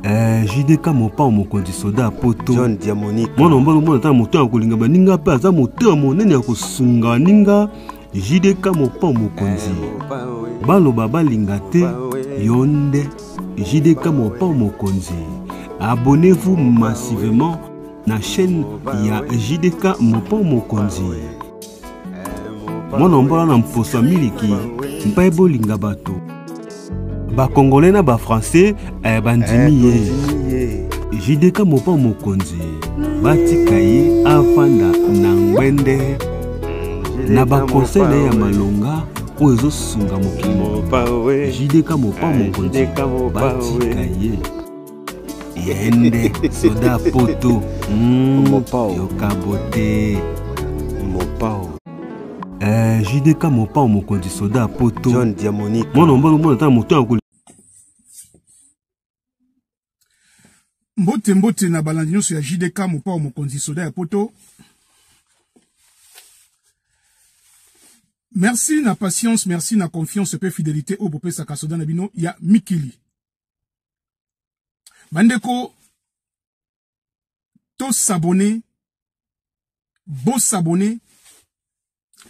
Eh, JDK mopao mokonzi soda ya poto John Diamonique mwana mobali omona ata moto ya kolinga baninga mpe aza motema monene ya kosunga baninga JDK mopao mokonzi eh, baloba balinga te yo nde JDK mopao mokonzi abonnez-vous massivement na chaîne ya JDK mopao mokonzi mwana mbola na mposo ya miliki mpe bolinga bato bakongole na bafrançais eh, bandimi ye ye jdk mopa mokonzi batika ye afanda na ngwende na bakonseil na ye ya malonga oyo ezosunga mokili jdk mopa mokonzi batika ye yende soda poto Mopao. yoka bote mopao eh, jdk mopao mokonzi soda ya poto John Diamonique mwana mobali omona ata moto ya Mbote mbote na balandi nyonso ya JDK Mopao Mokonzi soda ya poto. Merci na patience, merci na confiance pe fidélité oyo bopesaka soda na bino ya mikili. Bandeko to s'abonner, bo s'abonner,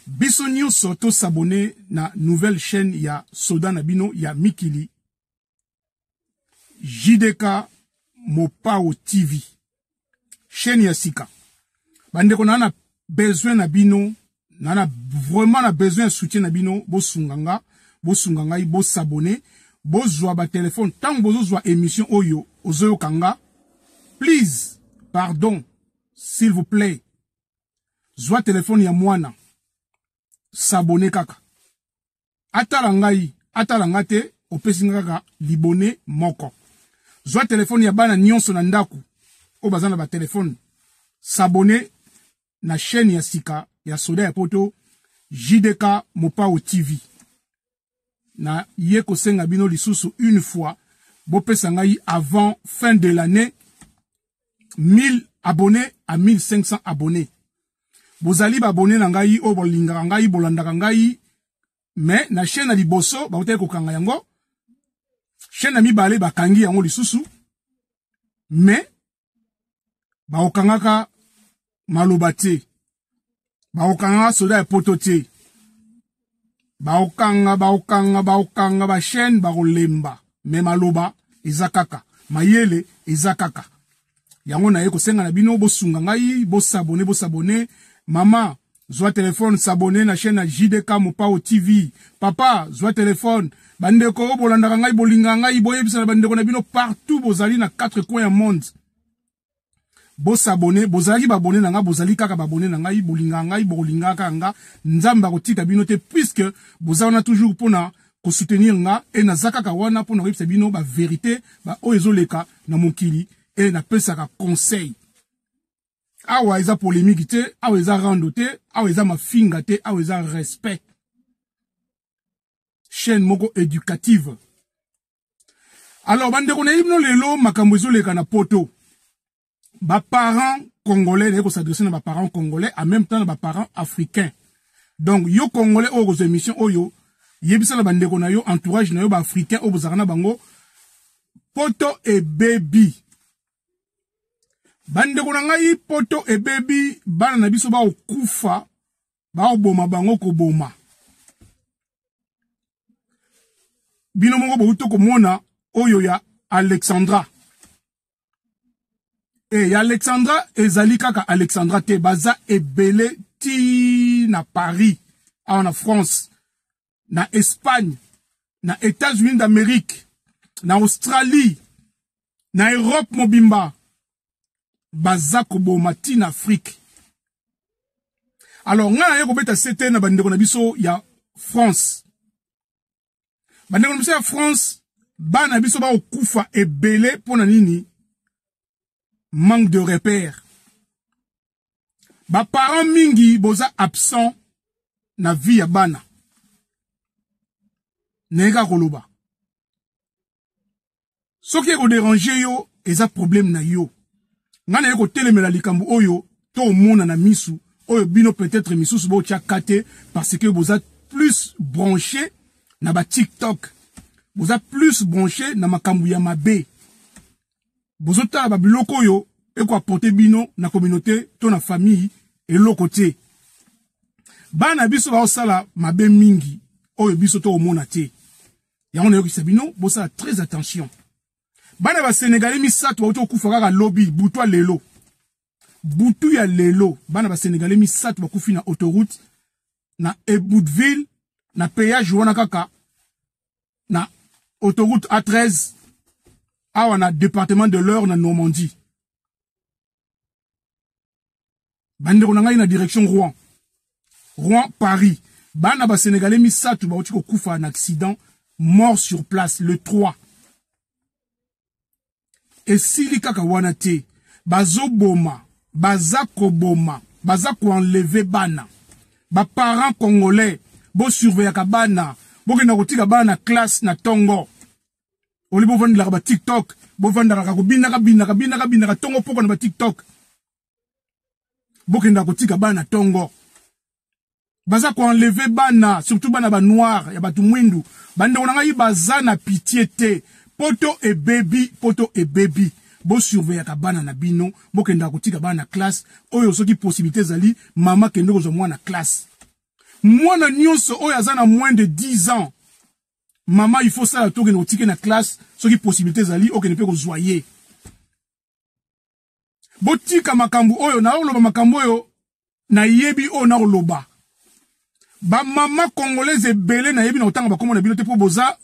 biso nyonso to s'abonner na nouvelle chaîne ya soda na bino ya mikili JDK Mopao TV chaîne ya sika. Bandeko na na besoin na bino, na na vraiment na besoin ya soutien na bino, bosunga nga, bosunga ngai, bo s'abonner, bozwa ba téléphone tango bozozwa émission oyo ozoyoka nga, please, pardon, s'il vous plaît, zwa téléphone ya mwana, s'abonner kaka. Atala ngai, atala nga te, opesi nga kaka libone moko. Zwa telefone ya bana nyonso na ndako oyo baza na ba telefone, s'abonner na chaîne ya sika ya soda ya poto JDK Mopao TV. Na ye kosenga bino lisusu une fois bopesa ngai avant fin de l'année 1000 abonnés à 1500 abonnés. Bozali ba abonnés na ngai oyo bolingaka ngai, bolandaka ngai, mais na chaîne ya liboso bautaki kokanga yango, chaîne ya mibale bakangi yango lisusu, mais bakokangaka maloba te, bakokangaka soda ya poto te, bakokanga, bakokanga, bakokanga ba chaîne, bakolemba, mais maloba eza kaka, mayele eza kaka. Yango naye kosenga na bino bosunga ngai, bosabone, bosabone. Mama, zwa telefone, s'abonner na chaîne ya JDK Mopao TV. Papa, zwa telefone. Bandeko oyo bolandaka ngai, bolingaka ngai, boyebisa na bandeko na bino partout bozali na 4 coins ya monde. Bosabone, bozalaki babone na ngai, bozali kaka babone na ngai, bolingaka ngai, bokolingaka kaka nga. Nzambe akotika bino te puisque boza wana toujours mpona kosoutenir nga, e naza kaka wana mpona koyebisa bino ba vérité, ba oyo ezoleka na mokili, e napesaka conseil. Awa eza polémique te, awa eza rando te, awa eza mafinga te, awa eza respect. Chaîne moko éducative. Alors bandeko na bino lelo makambo ezoleka na poto. Ba parents congolais naye ko s'adresser na ba parents congolais en même temps na ba parents africains. Donc yo congolais oyo kozwa émission oyo, yebisa na bandeko na yo, entourage na yo ba africains oyo bozalaka na bango, poto ebebi. Bandeko na ngai, poto ebebi, bana na biso bakokufa, bakoboma bango koboma. Bino moko bouti komona oyo ya Alexandra. E ya Alexandra ezali kaka Alexandra te, baza ebele ti na Paris, awa na France, na Espagne, na États-Unis d'Amérique, na Australie, na Europe mobimba, baza koboma ti na Afrique. Alors nga naye kobeta sete na bandeko na biso ya France. Bandeko na biso ya France, bana biso bakokufa ebele pona nini? Manque de repère. Ba parents mingi boza absent na vie ya bana. Nayeka koloba. Soki eko déranger yo, eza problème na yo. Nga naye kotelemela likambo oyo to omona na misu oyo bino peut-être misusu botia kate parce que boza plus branché na ba TikTok. Boza plus branché na makambo ya mabe. Bozotala ba biloko oyo eko apporter bino na communauté to na famille eloko te. Bana biso baosala mabe mingi oyo biso tokomona te. Yango nayokisa bino bosala très attention. Bana ba Sénégalais misato bauti kokufa kaka lobi butu ya lelo. Butu ya lelo bana ba Sénégalais misato bakufi na autoroute na Eboudville na péage wana kaka na autoroute A13 awa na département de l'Eure na Normandie. Bandeko na ngai na direction Rouen. Rouen Paris. Bana ba Sénégalais misato bauti kokufa na accident mort sur place le 3. Esili kaka wana te. Bazoboma, baza koboma, baza koenlever bana. Ba parents congolais bo surveillaka bana, bokenda kotika bana na classe na tongo. Oli bovandelaka ba TikTok, bovandaka kobinaka binaka binaka binaka tongo poko na ba TikTok. Bokenda kotika bana na tongo. Baza koenlever bana, surtout bana ba noir ya bato mwindu. Bandeko na ngai baza na pitié te. Poto ebebi, poto ebebi. Bosurveillaka bana na bino, bokenda kotika bana na classe. Oyo soki possibilité ezali, mama kende kozwa mwana classe. Mwana nyonso oyo aza na moins de 10 ans, mama il faut sala tokende kotika na classe, soki possibilité ezali okende mpe kozwa ye. Botika makambo oyo, naoloba makambo oyo nayebi oyo naoloba. Ba mama congolaise ebele nayebi na kotanga bakombo na bino te po boza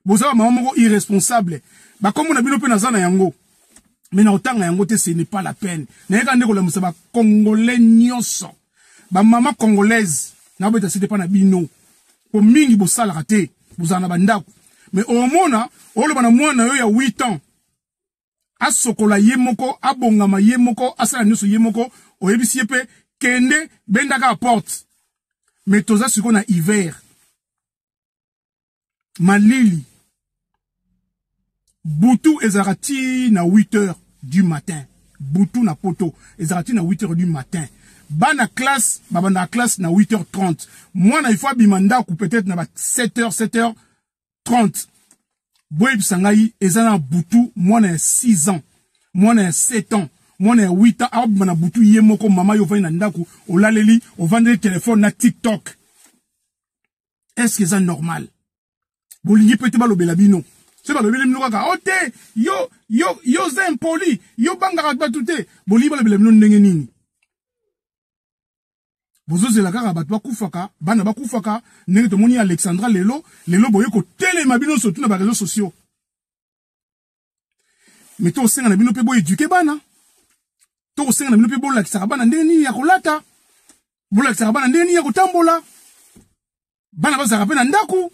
ba mama moko irresponsable. Bakombo na bino mpe naza na yango. Mais na kotanga yango te, ce n'est pas la peine. Nayeka nde kolamusa ba congolais nyonso. Ba mama congolaise nabeta sete pa na bino. Po mingi bosalaka te, bozala na bandako. Mais omona oloba na mwana yo ya 8 ans asokola ye moko, abongama ye moko, asala nyonso ye moko, oyebisi ye mpe kende bendaka porte. Mais toza sikoyo na hiver, malili, butu ezalaka ti na 8 heures du matin. Butu na poto ezalaka ti na 8 heures du matin. Bana classe babanda classe na 8 heures 30. Mwana il faut abima ndako peut-être na ba 7 heures, 7 heures 30. Boyebisa ngai eza na butu mwana ya 6 ans, mwana ya 7 ans, mwana ya 8 ans abima na butu ye moko. Mama yo ovandi na ndako, olaleli, ovandeli téléphone na TikTok. Est-ce que eza normal? Bolingi pe te balobela bino. Se balobeli bino kaka, o te, yo, yo, yo oza impoli, yo bangaka bato te. Bolingi balobela bino ndenge nini? Bozozela kaka bato bakufaka, bana bakufaka, ndenge tomoni Alexandra lelo, lelo boye kotelema bino surtout na ba réseaux sociaux. Mais tosenga na bino mpe boéduquer bana. Tosenga na bino mpe bolakisaka bana ndenge nini ya kolata, bolakisaka bana ndenge nini ya kotambola. Bana bazalaka mpe na ndako.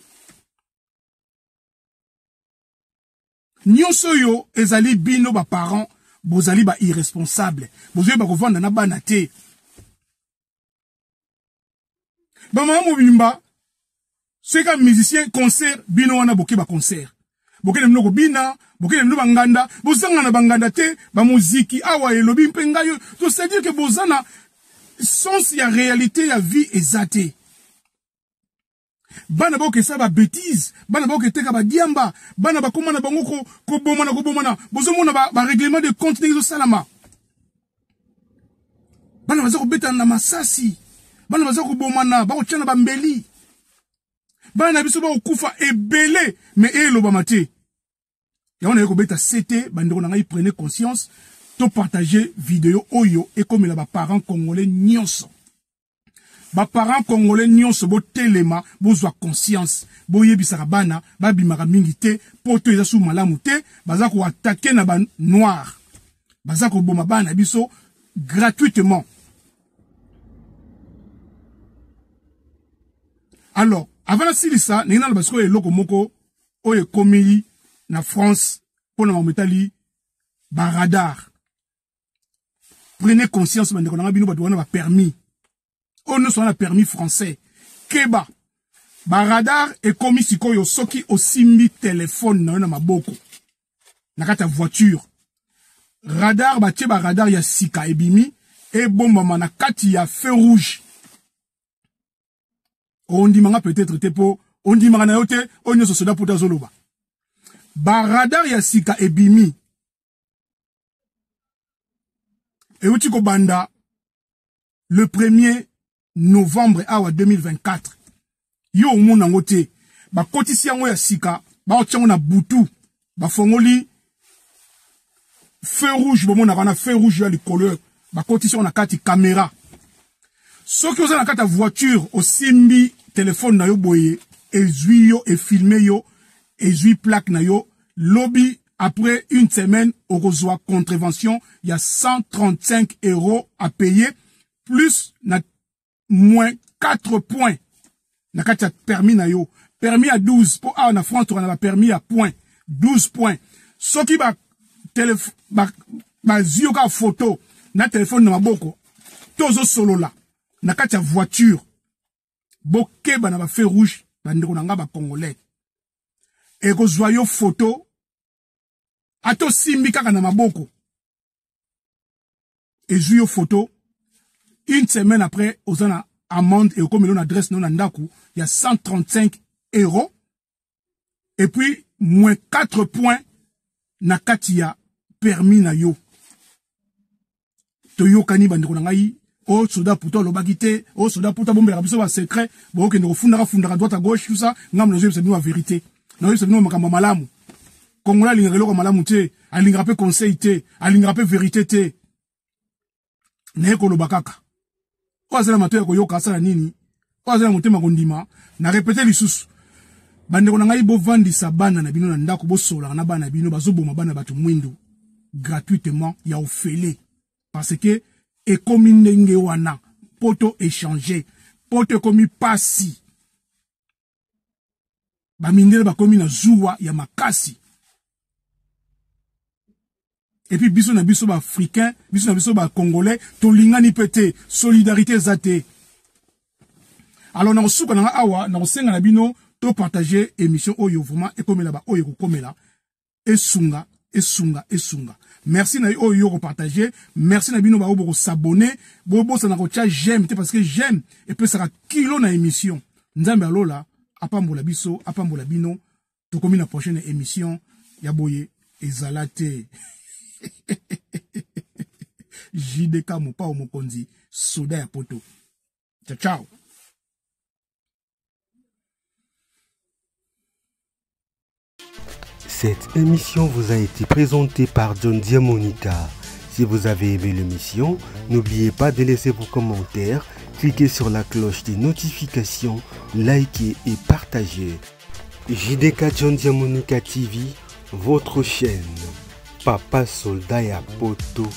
Nyonso oyo ezali bino ba parents bozali ba irresponsable, bozoyeba kovanda na bana te. Ba mama mobimba soki musicien concert bino wana boke ba concert, bokende bino kobina, bokende bino banganda, bozanga na banganda te, ba muziki awa elobi mpe ngai oyo. Donc c'est à dire que boza na sens ya réalité ya vie eza te. Bana bakokesa ba bêtises, bana bakoketeka ba diamba, bana bakoma na bango kobomana kobomana. Bozomona ba règlement de compte ndenge ezosalama. Bana baza kobetana na masasi, bana baza kobomana, bakotia na bambeli. Bana na biso bakokufa ebele, mais elobama te. Yango naye kobeta sete, bandeko na ngai, prenez conscience, to partager vidéo oyo ekomela ba parents congolais nyonso. Ba parents congolais nyonso botelema, bozwa conscience, boyebisaka bana babimaka mingi te, poto eza su malamu te, baza ko attaquer na ba noir, baza koboma bana biso gratuitement. Alors, avant nasilisa, ndenge naloba sikoyo eloko moko oyo ekomeli na France mpona makambo etali ba radar. Prenez conscience bandeko na nga, bino bato wana ba permis oyo nyonso wana permis français, keba ba radar ekomi sikoyo. Soki osimbi telefone na yo na maboko na kati ya voiture, radar batie ba radar ya sika ebimi ebombama na kati ya feu rouge. Ondimanga peut-être te po ondimaka na yo te oyo nyonso soda poto azoloba. Ba radar ya sika ebimi. Euti kobanda le 1er novembre awa 2024. Yo omona yango te. Bakotisi yango ya sika, baotia yango na butu, bafongoli feu rouge, bomonaka wana feu rouge ya likolo, bakotisi yango na kati camera. Soki oza na kati ya voiture, osimbi telefone na yo boye, ezwi yo, efilme yo, ezwi plaque na yo, lobi après une semaine okozwa contravention ya 135 euros à payer plus na moins 4 points na kati ya permis na yo. Permis ya 12 po awa na France toka na ba permis ya point 12 points. Soki ba bazwi yo kaka photo na telefone na maboko to ozosolola na kati ya voiture, bokeba na ba feu rouge bandeko na nga ba congolais, ekozwa yo photo ata osimbi kaka na maboko, ezwi yo photo, une semaine après oza na amende ekokomela na adresse na yo na ndako ya 135 euros et puis moins 4 points na kati ya permis na yo. Toyokani bandeko na ngai, o soda puto alobaki te, o soda puto abombelaka biso ba secret, bokende kofundaka fundaka droite à gauche, tout ça. Ngambo nazoyebisa bino ba vérité, nazoyebisa bino makambo ya malamu. Congolais alingaka eloko ya malamu te, alingaka mpe conseil te, alingaka mpe vérité te. Naye koloba kaka oyo aza na matoyi ya koyoka asala nini, oyo aza na motema kondima. Na répéter lisusu bandeko na ngai, bovandisa bana na bino na ndako, bosololaka na bana na bino. Bazoboma bana bato mwindu gratuitement ya ofele, parce que ekomi ndenge wana. Poto échanger, poto ekomi pasi, bamindele bakomi na zuwa ya makasi. Et puis biso na biso ba africain, biso na biso ba congolais, tolingani pe te, solidarité eza te. Alors na kosuka na nga awa, na kosenga na bino to partager émission oyo, vraiment ekomela ba oyo ekokomela, esunga, esunga, esunga. Merci na oyo yo ko partager, merci na bino ba oyo boko s'abonner, bobosana kotia j'aime te, parce que j'aime epesaka kilo na émission. Nzambe alola apambola biso, apambola bino. Tokomi na prochaine émission ya boye ezala te. JDK Mopao Mokonzi, soda ya poto. Ciao ciao. Cette émission vous a été présentée par John Diamonica. Si vous avez aimé l'émission, n'oubliez pas de laisser vos commentaires, cliquez sur la cloche des notifications, likez et partagez. JDK John Diamonica TV, votre chaîne. Papa Soldat ya Poto.